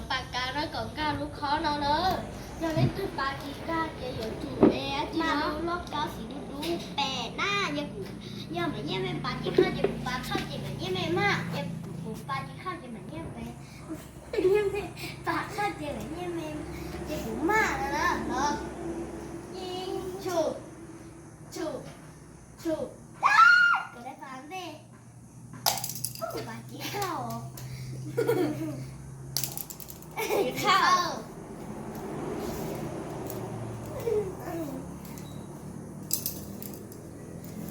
Pas kas no kom nkag lub khob no na. Yog leej twg pas tsis nkag ces yuav tsum ua dab tsi no? Lub loj cov xim dub dub pem na. Yog mas nyiaj me pas tsis khaj ces kuv pas khaj ces mas nyiaj me maj, ces kuv pas tsis khaj ces mas nyiaj me, nyiaj me pas khaj ces mas nyiaj me, ces kuv maj no na. Los, tshum, tshum, tshum. Kuv dai pas ntej. Kuv pas tsis khaj os. Tsis khaj.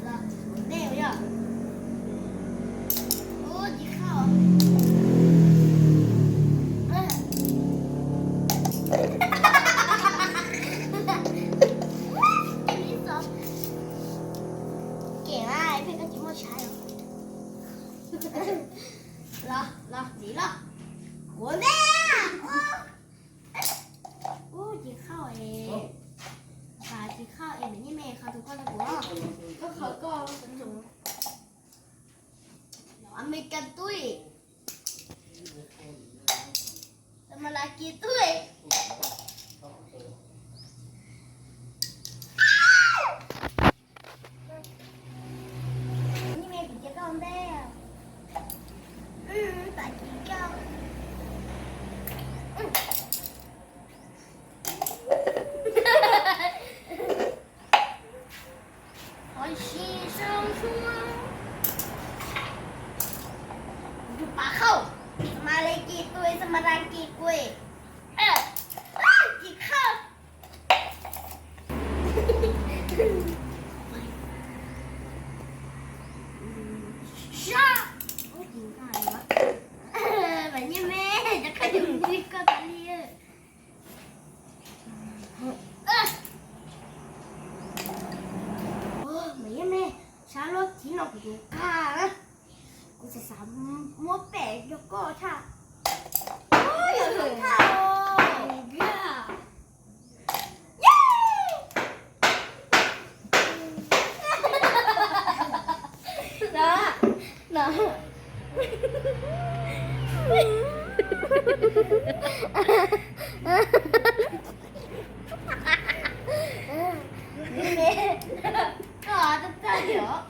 Los, kuv ntej yog. Ub, tsis khaj os. Kem mas, peb koj tsis muaj tshaj os. Los, los, tiv los. Kuv ntej. Ub, tsis khaj es. Tsis khaj es mas nyiaj me, qhov tus koj rau kuv. Koj qhov koj. Amelikas tub. Mas las kis tub. Nyiaj me, kuv cia koj ua ntej. Pas tsis khaj. Qhov tsis zoo suab. Yus pas khaj, mas las kis tub, mas las kis tub. Tsis khaj. Sab. Mas nyiaj me, cov koj yus ntxig koj tas li. Mas nyiaj me, sab lub tib no kuv tus kag na. Kuv xav xav muab pem rau koj tshaj. Yog zoo tshaj os. No, no. Koj txaj txaj li os.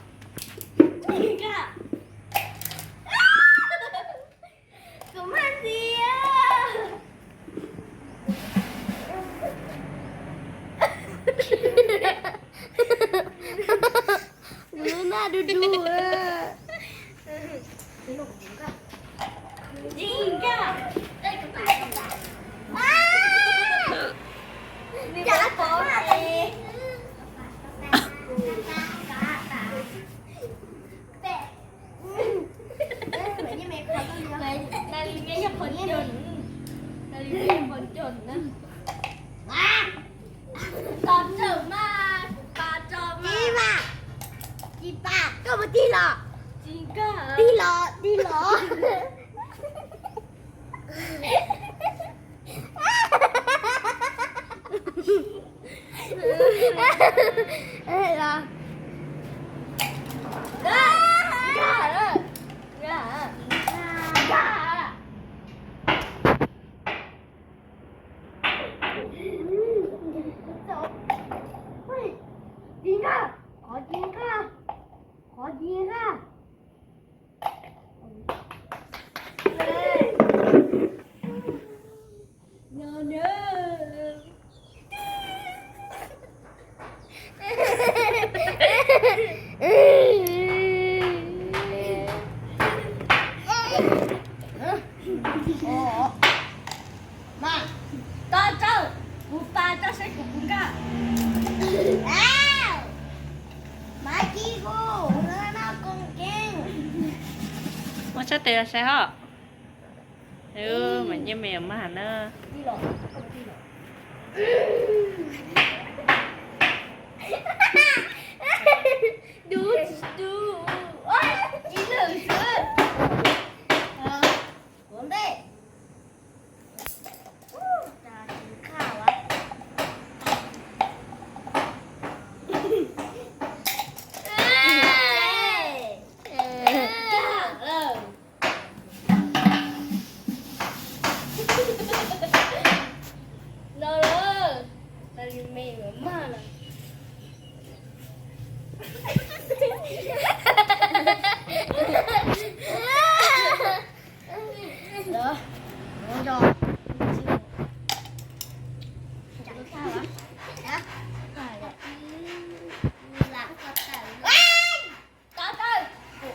Kuv maj ntxiv. Kuv lub naj du du. Natalie yog qhov coj, Natalie yog qhov coj na. Tos txawm mas, kuv pas tso mas. Tsis pas, koj mus tig los. Tsis nkag. Tig los, tig los. Los. Nkag. Nkag. Tsis nkag, qhov tsis nkag, qhov tsis nkag. Mas, tos tso, kuv pas tso seb kuv puas nkag. Mas ci kuv, no koo keej. Muab sab tes los saib hos. Mas nyiaj me mas na. Dub tsis dub. Ib leeg xwb. Kuv ntej.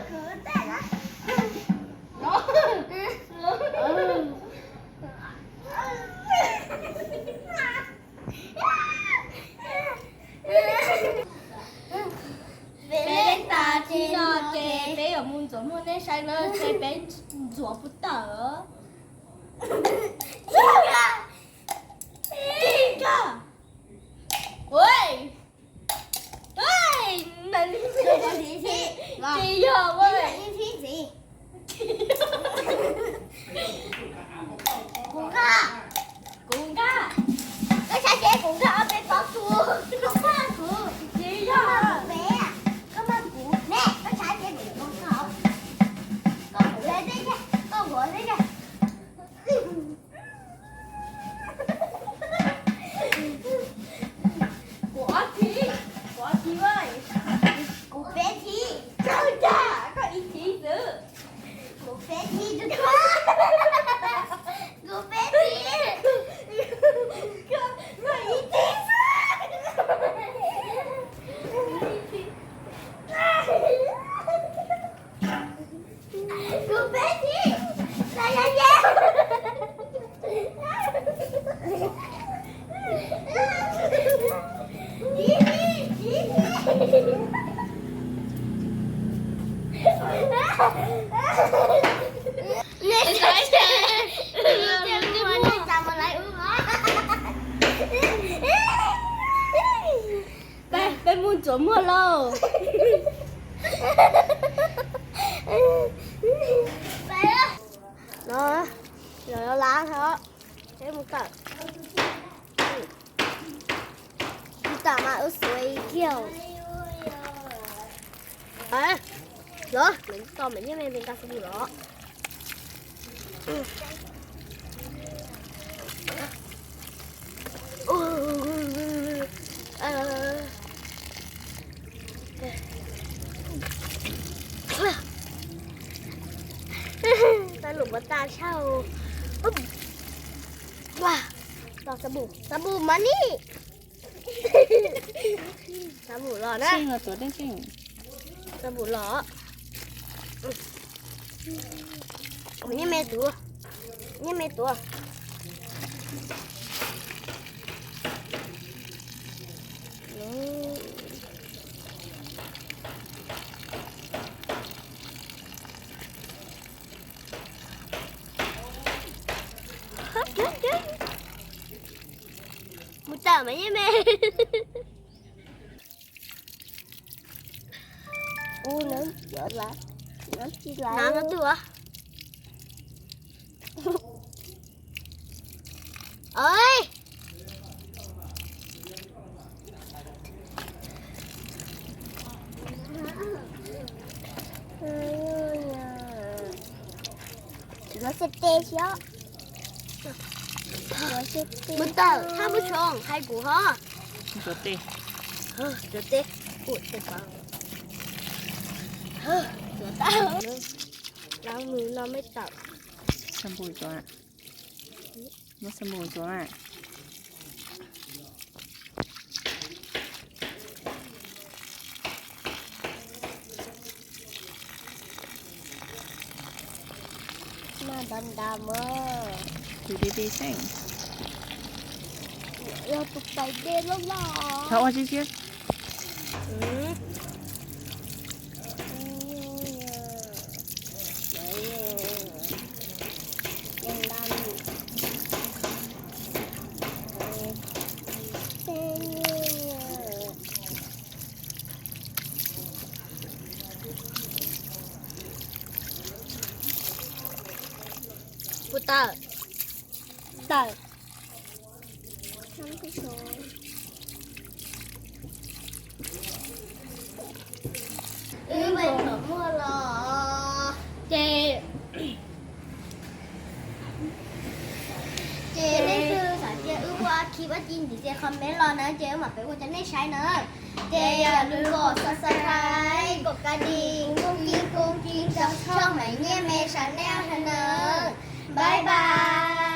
Peb tas txij no ces peb yuav mus ntxuav muag, nej saib na, ces peb ntxuav puas tawm. Tsis yog, kuv nkag, kuv nkag, koj saib seb kuv nkag ob peb pob tsuas, koj mag kuv, tsis yog, koj mag kuv ne, koj saib seb kuv, koj kuv, koj kuv, kuv ob thib, kuv ob thib, kuv peb thib, koj ib thib xwb, kuv peb thib, kuv peb thib, koj ib thib xwb. Kuv peb thib, txhob ya ya. Peb mus ntxuav muag lauj. No, lawv lab lab os, peb mus tawm. Mus tawm mas wb xuav kiag. Los, lawv tau me nyiaj me npe nqa xab pum los. Tau lus npau taws tshaj. Tau xab pum, xab pum mas ni. Xab pum los na. Xab pum los. Ua nyiaj me tuav, nyiaj me tuav. Mus tawm mas nyiaj me. Ub, nws cov la, nws tsis la. Nab no twg ua? Oi. Yuav xeb tes xyov. Mus tawm, thaj mus soo, hais kuv ho. Ntxuav tes. Ntxuav tes. Ua tes pov. Ntxuav tawm. Lawv mus no me tawm. Xa npum ntxuav. Muab xa npum ntxuav. Mas nta nta mas. Tus dib dib xeeb. Yog tus pais dej loj loj. Thov ua tsis tsis. Puas tawm? Tawm. Wb mus muag los ces, ces leej twg xav tias wb ua clip ua ci ntxiv ces comment los na ces wb mam peb ua rau nej saib na. Ces yog lwm kom subscribe, kom ka di, kung king kung king rau tshooj Maiv Nyiaj Me channel na. Bye bye.